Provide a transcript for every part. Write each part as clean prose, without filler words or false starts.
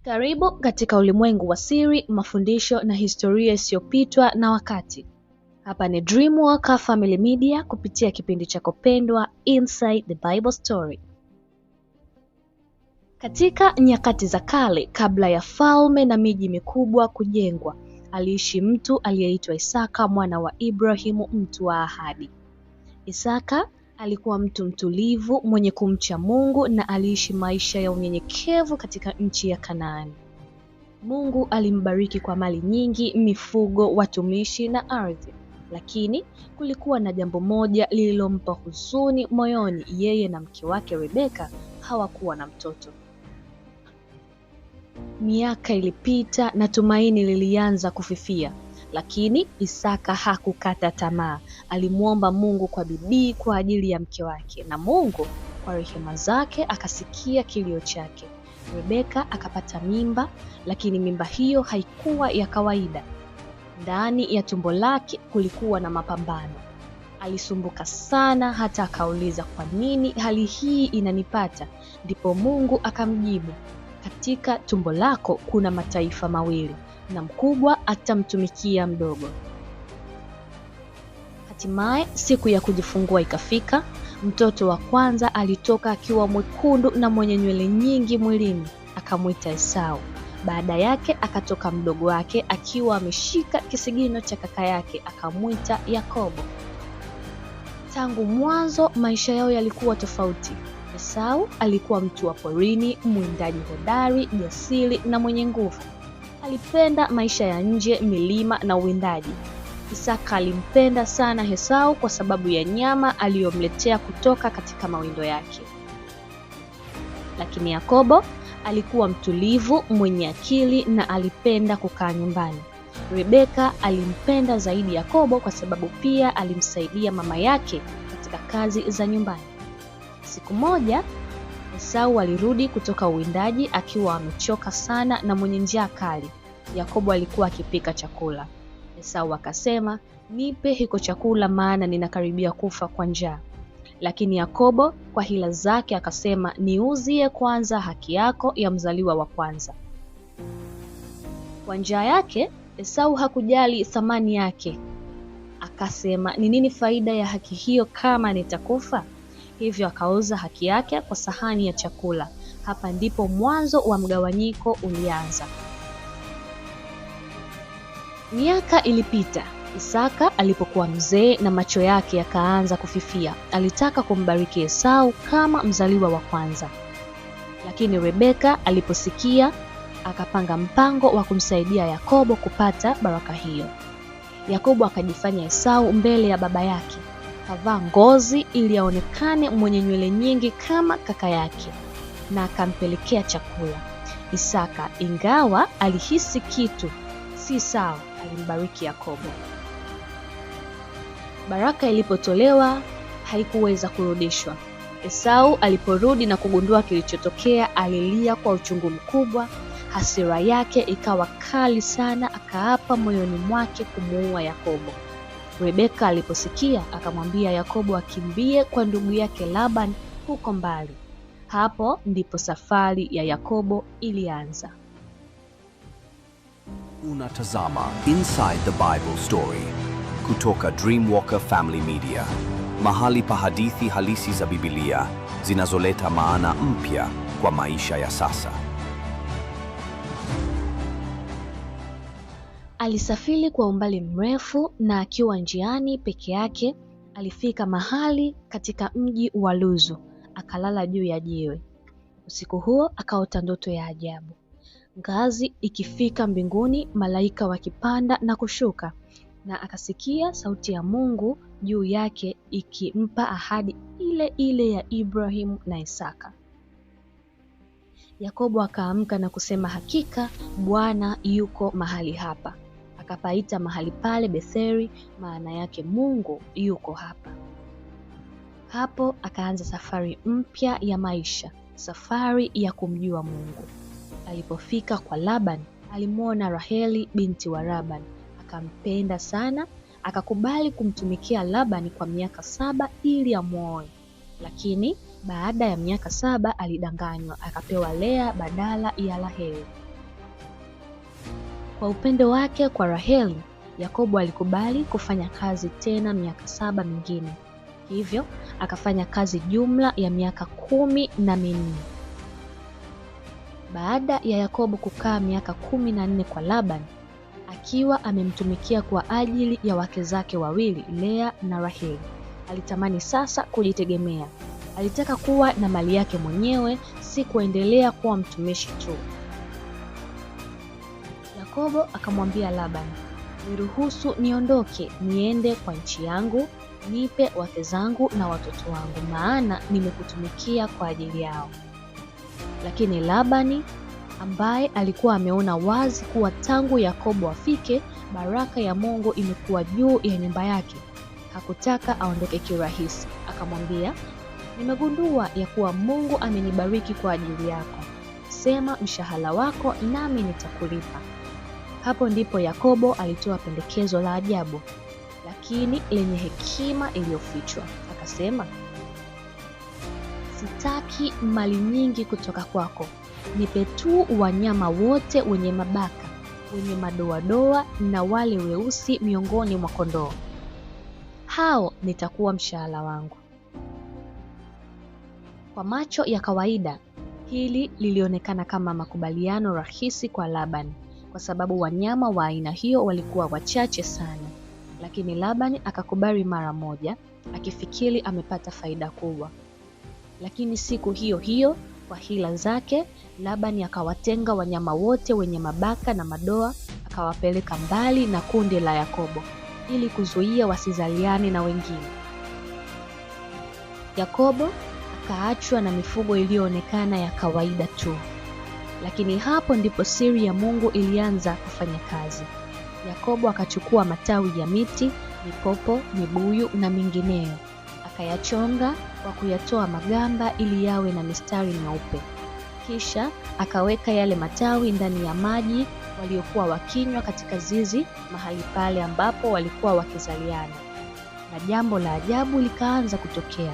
Karibu katika ulimwengu wa siri, mafundisho na historia isiyopitwa na wakati. Hapa ni Dreamwalker Family Media kupitia kipindi chako pendwa Inside the Bible Story. Katika nyakati za kale, kabla ya falme na miji mikubwa kujengwa, aliishi mtu aliyeitwa Isaka mwana wa Ibrahimu, mtu wa ahadi. Isaka alikuwa mtu mtulivu, mwenye kumcha Mungu na aliishi maisha ya unyenyekevu katika nchi ya Kanaani. Mungu alimbariki kwa mali nyingi, mifugo, watumishi na ardhi. Lakini kulikuwa na jambo moja lililompa huzuni moyoni: yeye na mke wake Rebeka hawakuwa na mtoto. Miaka ilipita na tumaini lilianza kufifia, lakini Isaka hakukata tamaa. Alimuomba Mungu kwa bidii kwa ajili ya mke wake, na Mungu kwa rehema zake akasikia kilio chake. Rebeka akapata mimba, lakini mimba hiyo haikuwa ya kawaida. Ndani ya tumbo lake kulikuwa na mapambano. Alisumbuka sana hata akauliza, kwa nini hali hii inanipata? Ndipo Mungu akamjibu, katika tumbo lako kuna mataifa mawili, na mkubwa atamtumikia mdogo. Hatimaye siku ya kujifungua ikafika. Mtoto wa kwanza alitoka akiwa mwekundu na mwenye nywele nyingi mwilini, akamwita Esau. Baada yake akatoka mdogo wake akiwa ameshika kisigino cha kaka yake, akamwita Yakobo. Tangu mwanzo maisha yao yalikuwa tofauti. Esau alikuwa mtu wa porini, mwindaji hodari, jasiri na mwenye nguvu. Alipenda maisha ya nje, milima na uwindaji. Isaka alimpenda sana Esau kwa sababu ya nyama aliyomletea kutoka katika mawindo yake. Lakini Yakobo alikuwa mtulivu, mwenye akili na alipenda kukaa nyumbani. Rebeka alimpenda zaidi Yakobo kwa sababu pia alimsaidia mama yake katika kazi za nyumbani. Siku moja Esau alirudi kutoka uwindaji akiwa amechoka sana na mwenye njaa kali. Yakobo alikuwa akipika chakula. Esau akasema, nipe hiko chakula maana ninakaribia kufa kwa njaa. Lakini Yakobo kwa hila zake akasema, niuzie kwanza haki yako ya mzaliwa wa kwanza. Kwa njaa yake Esau hakujali thamani yake. Akasema, ni nini faida ya haki hiyo kama nitakufa? Hivyo akauza haki yake kwa sahani ya chakula. Hapa ndipo mwanzo wa mgawanyiko ulianza. Miaka ilipita. Isaka alipokuwa mzee na macho yake yakaanza kufifia, alitaka kumbariki Esau kama mzaliwa wa kwanza. Lakini Rebeka aliposikia, akapanga mpango wa kumsaidia Yakobo kupata baraka hiyo. Yakobo akajifanya Esau mbele ya baba yake. Akavaa ngozi ili aonekane mwenye nywele nyingi kama kaka yake, na akampelekea chakula. Isaka, ingawa alihisi kitu si sawa, alimbariki Yakobo. Baraka ilipotolewa haikuweza kurudishwa. Esau aliporudi na kugundua kilichotokea, alilia kwa uchungu mkubwa. Hasira yake ikawa kali sana, akaapa moyoni mwake kumuua Yakobo. Rebeka aliposikia, akamwambia Yakobo akimbie kwa ndugu yake Laban huko mbali. Hapo ndipo safari ya Yakobo ilianza. Unatazama Inside the Bible Story kutoka Dreamwalker Family Media, mahali pa hadithi halisi za Biblia zinazoleta maana mpya kwa maisha ya sasa. Alisafiri kwa umbali mrefu na akiwa njiani peke yake, alifika mahali katika mji wa Luzu, akalala juu ya jiwe. Usiku huo akaota ndoto ya ajabu. Ngazi ikifika mbinguni, malaika wakipanda na kushuka, na akasikia sauti ya Mungu juu yake ikimpa ahadi ile ile ya Ibrahimu na Isaka. Yakobo akaamka na kusema, hakika Bwana yuko mahali hapa. Akapaita mahali pale Betheli, maana yake Mungu yuko hapa. Hapo akaanza safari mpya ya maisha, safari ya kumjua Mungu. Alipofika kwa Laban, alimuona Raheli binti wa Laban, akampenda sana, akakubali kumtumikia Laban kwa miaka 7 ili amuoe. Lakini baada ya miaka 7 alidanganywa, akapewa Lea badala ya Raheli. Kwa upendo wake kwa Raheli, Yakobo alikubali kufanya kazi tena miaka 7 mingine. Hivyo akafanya kazi jumla ya miaka 14. Baada ya Yakobo kukaa miaka 14 kwa Laban, akiwa amemtumikia kwa ajili ya wake zake wawili, Lea na Raheli, alitamani sasa kujitegemea. Alitaka kuwa na mali yake mwenyewe, si kuendelea kuwa mtumishi tu. Yakobo akamwambia Laban, "Niruhusu niondoke, niende kwa nchi yangu, nipe wake zangu na watoto wangu, maana nimekutumikia kwa ajili yao." Lakini Labani, ambaye alikuwa ameona wazi kuwa tangu Yakobo afike, baraka ya Mungu imekuwa juu ya nyumba yake, hakutaka aondoke kirahisi. Akamwambia, "Nimegundua ya kuwa Mungu amenibariki kwa ajili yako. Sema mshahara wako nami nitakulipa." Hapo ndipo Yakobo alitoa pendekezo la ajabu, lakini lenye hekima iliyofichwa. Akasema, "Sitaki mali nyingi kutoka kwako. Nipe tu wanyama wote wenye mabaka, wenye madoadoa na wale weusi miongoni mwa kondoo. Hao nitakuwa mshahara wangu." Kwa macho ya kawaida, hili lilionekana kama makubaliano rahisi kwa Laban, kwa sababu wanyama wa aina hiyo walikuwa wachache sana. Lakini Laban akakubali mara moja, akifikiri amepata faida kubwa. Lakini siku hiyo hiyo, kwa hila zake, Laban akawatenga wanyama wote wenye mabaka na madoa, akawapeleka mbali na kundi la Yakobo, ili kuzuia wasizaliane na wengine. Yakobo akaachwa na mifugo iliyoonekana ya kawaida tu. Lakini hapo ndipo siri ya Mungu ilianza kufanya kazi. Yakobo akachukua matawi ya miti, mipopo, mibuyu na mingineyo, akayachonga kwa kuyatoa magamba ili yawe na mistari meupe. Kisha akaweka yale matawi ndani ya maji waliokuwa wakinywa katika zizi, mahali pale ambapo walikuwa wakizaliana. Na jambo la ajabu likaanza kutokea.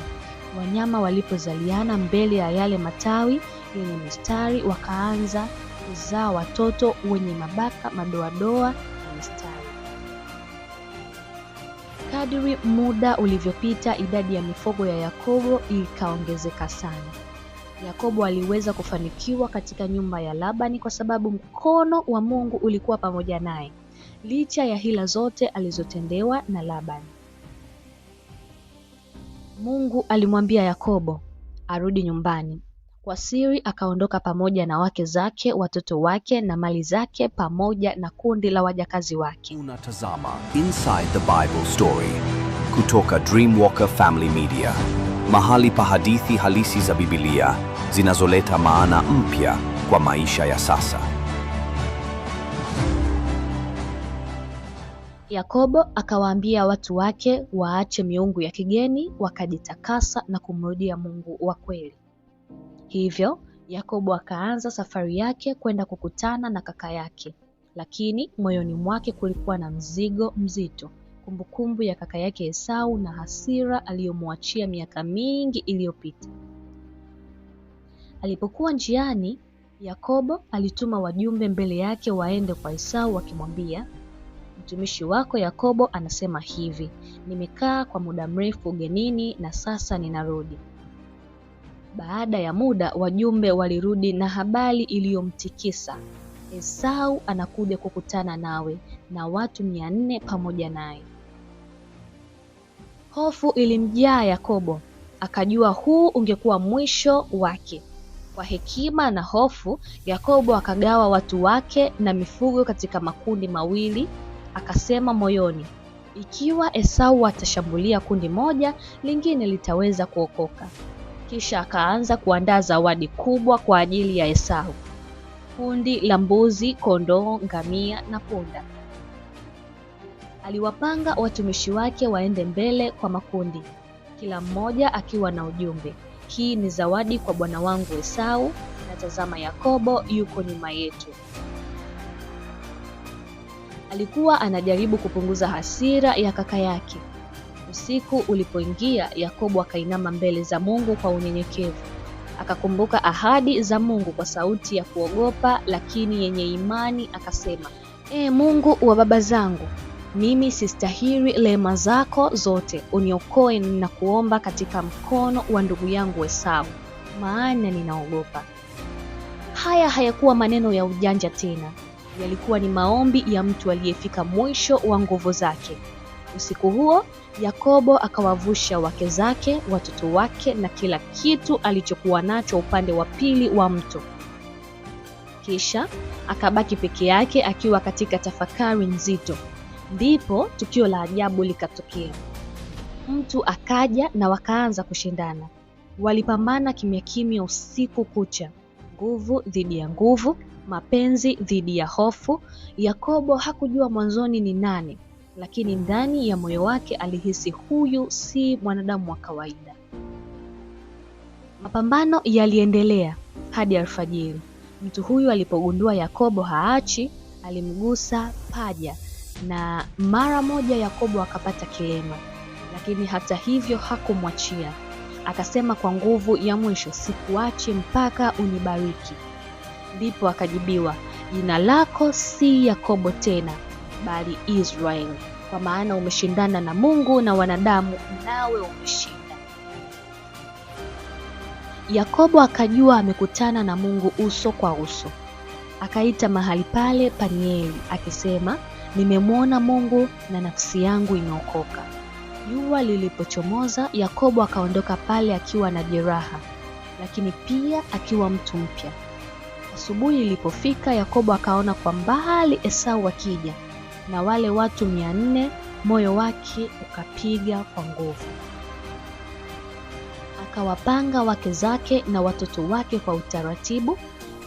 Wanyama walipozaliana mbele ya yale matawi yenye mistari, wakaanza kuzaa watoto wenye mabaka, madoadoa na mistari. Kadri muda ulivyopita, idadi ya mifugo ya Yakobo ikaongezeka sana. Yakobo aliweza kufanikiwa katika nyumba ya Labani kwa sababu mkono wa Mungu ulikuwa pamoja naye, licha ya hila zote alizotendewa na Labani. Mungu alimwambia Yakobo arudi nyumbani. Kwa siri akaondoka pamoja na wake zake, watoto wake na mali zake, pamoja na kundi la wajakazi wake. Unatazama Inside the Bible Story kutoka Dreamwalker Family Media, mahali pa hadithi halisi za Biblia zinazoleta maana mpya kwa maisha ya sasa. Yakobo akawaambia watu wake waache miungu ya kigeni, wakajitakasa na kumrudia Mungu wa kweli. Hivyo Yakobo akaanza safari yake kwenda kukutana na kaka yake, lakini moyoni mwake kulikuwa na mzigo mzito, kumbukumbu ya kaka yake Esau na hasira aliyomwachia miaka mingi iliyopita. Alipokuwa njiani, Yakobo alituma wajumbe mbele yake waende kwa Esau wakimwambia, "Mtumishi wako Yakobo anasema hivi, nimekaa kwa muda mrefu ugenini na sasa ninarudi." Baada ya muda, wajumbe walirudi na habari iliyomtikisa. Esau anakuja kukutana nawe na watu 400 pamoja naye. Hofu ilimjaa Yakobo, akajua huu ungekuwa mwisho wake. Kwa hekima na hofu, Yakobo akagawa watu wake na mifugo katika makundi mawili. Akasema moyoni, ikiwa Esau atashambulia kundi moja, lingine litaweza kuokoka. Kisha akaanza kuandaa zawadi kubwa kwa ajili ya Esau: kundi la mbuzi, kondoo, ngamia na punda. Aliwapanga watumishi wake waende mbele kwa makundi, kila mmoja akiwa na ujumbe: hii ni zawadi kwa bwana wangu Esau, na tazama Yakobo yuko nyuma yetu. Alikuwa anajaribu kupunguza hasira ya kaka yake. Usiku ulipoingia, Yakobo akainama mbele za Mungu kwa unyenyekevu. Akakumbuka ahadi za Mungu kwa sauti ya kuogopa lakini yenye imani, akasema, E Mungu wa baba zangu, mimi sistahili rehema zako zote, uniokoe na kuomba katika mkono wa ndugu yangu Esau, maana ninaogopa. Haya hayakuwa maneno ya ujanja tena, yalikuwa ni maombi ya mtu aliyefika mwisho wa nguvu zake. Usiku huo Yakobo akawavusha wake zake, watoto wake na kila kitu alichokuwa nacho upande wa pili wa mto. Kisha akabaki peke yake akiwa katika tafakari nzito. Ndipo tukio la ajabu likatokea. Mtu akaja na wakaanza kushindana. Walipambana kimya kimya usiku kucha, nguvu dhidi ya nguvu, mapenzi dhidi ya hofu. Yakobo hakujua mwanzoni ni nani, lakini ndani ya moyo wake alihisi huyu si mwanadamu wa kawaida. Mapambano yaliendelea hadi alfajiri. Mtu huyu alipogundua Yakobo haachi, alimgusa paja na mara moja Yakobo akapata kilema. Lakini hata hivyo hakumwachia. Akasema kwa nguvu ya mwisho, sikuachi mpaka unibariki. Ndipo akajibiwa, jina lako si Yakobo tena, bali Israeli, kwa maana umeshindana na Mungu na wanadamu, nawe umeshinda. Yakobo akajua amekutana na Mungu uso kwa uso. Akaita mahali pale Panieli, akisema, nimemwona Mungu na nafsi yangu imeokoka. Jua lilipochomoza, Yakobo akaondoka pale akiwa na jeraha, lakini pia akiwa mtu mpya. Asubuhi ilipofika, Yakobo akaona kwa mbali Esau akija na wale watu 400. Moyo wake ukapiga kwa nguvu. Akawapanga wake zake na watoto wake kwa utaratibu,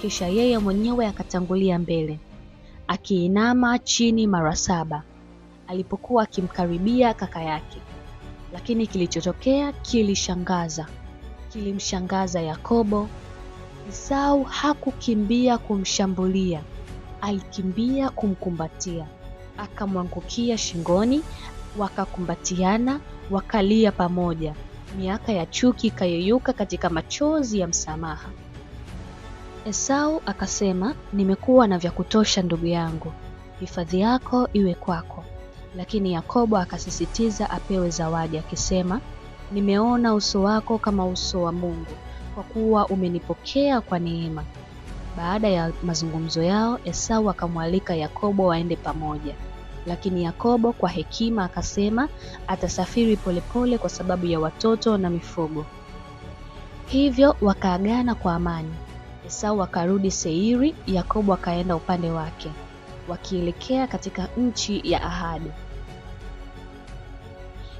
kisha yeye mwenyewe akatangulia mbele, akiinama chini mara 7 alipokuwa akimkaribia kaka yake. Lakini kilichotokea kilishangaza. Kilimshangaza Yakobo. Esau hakukimbia kumshambulia, alikimbia kumkumbatia. Akamwangukia shingoni, wakakumbatiana, wakalia pamoja. Miaka ya chuki ikayeyuka katika machozi ya msamaha. Esau akasema, nimekuwa na vya kutosha ndugu yangu, hifadhi yako iwe kwako. Lakini Yakobo akasisitiza apewe zawadi akisema, nimeona uso wako kama uso wa Mungu, kwa kuwa umenipokea kwa neema. Baada ya mazungumzo yao, Esau akamwalika Yakobo waende pamoja. Lakini Yakobo kwa hekima akasema atasafiri polepole kwa sababu ya watoto na mifugo. Hivyo wakaagana kwa amani. Esau akarudi Seiri, Yakobo akaenda upande wake, wakielekea katika nchi ya ahadi.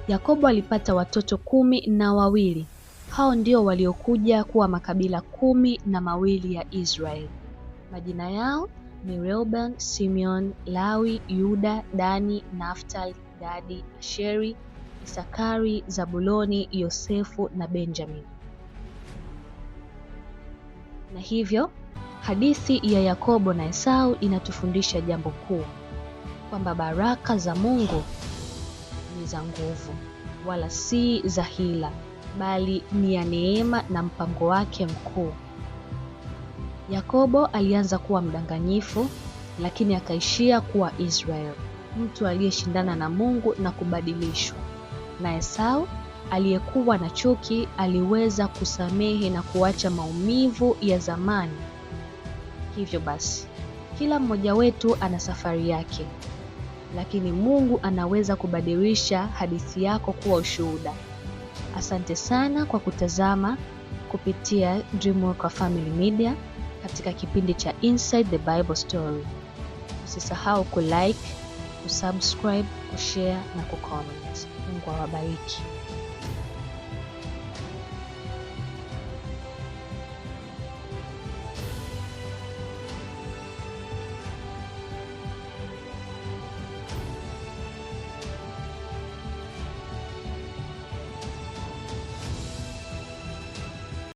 Yakobo alipata watoto 12. Hao ndio waliokuja kuwa makabila 12 ya Israeli. Majina yao ni Reuben, Simeon, Lawi, Yuda, Dani, Naftali, Gadi, Asheri, Isakari, Zabuloni, Yosefu na Benjamin. Na hivyo hadithi ya Yakobo na Esau inatufundisha jambo kuu, kwamba baraka za Mungu ni za nguvu, wala si za hila, bali ni ya neema na mpango wake mkuu. Yakobo alianza kuwa mdanganyifu, lakini akaishia kuwa Israel, mtu aliyeshindana na Mungu na kubadilishwa. Na Esau aliyekuwa na chuki aliweza kusamehe na kuacha maumivu ya zamani. Hivyo basi, kila mmoja wetu ana safari yake, lakini Mungu anaweza kubadilisha hadithi yako kuwa ushuhuda. Asante sana kwa kutazama kupitia Dreamwalker Family Media katika kipindi cha Inside the Bible Story. Usisahau kulike, kusubscribe, kushare na kucomment. Mungu awabariki.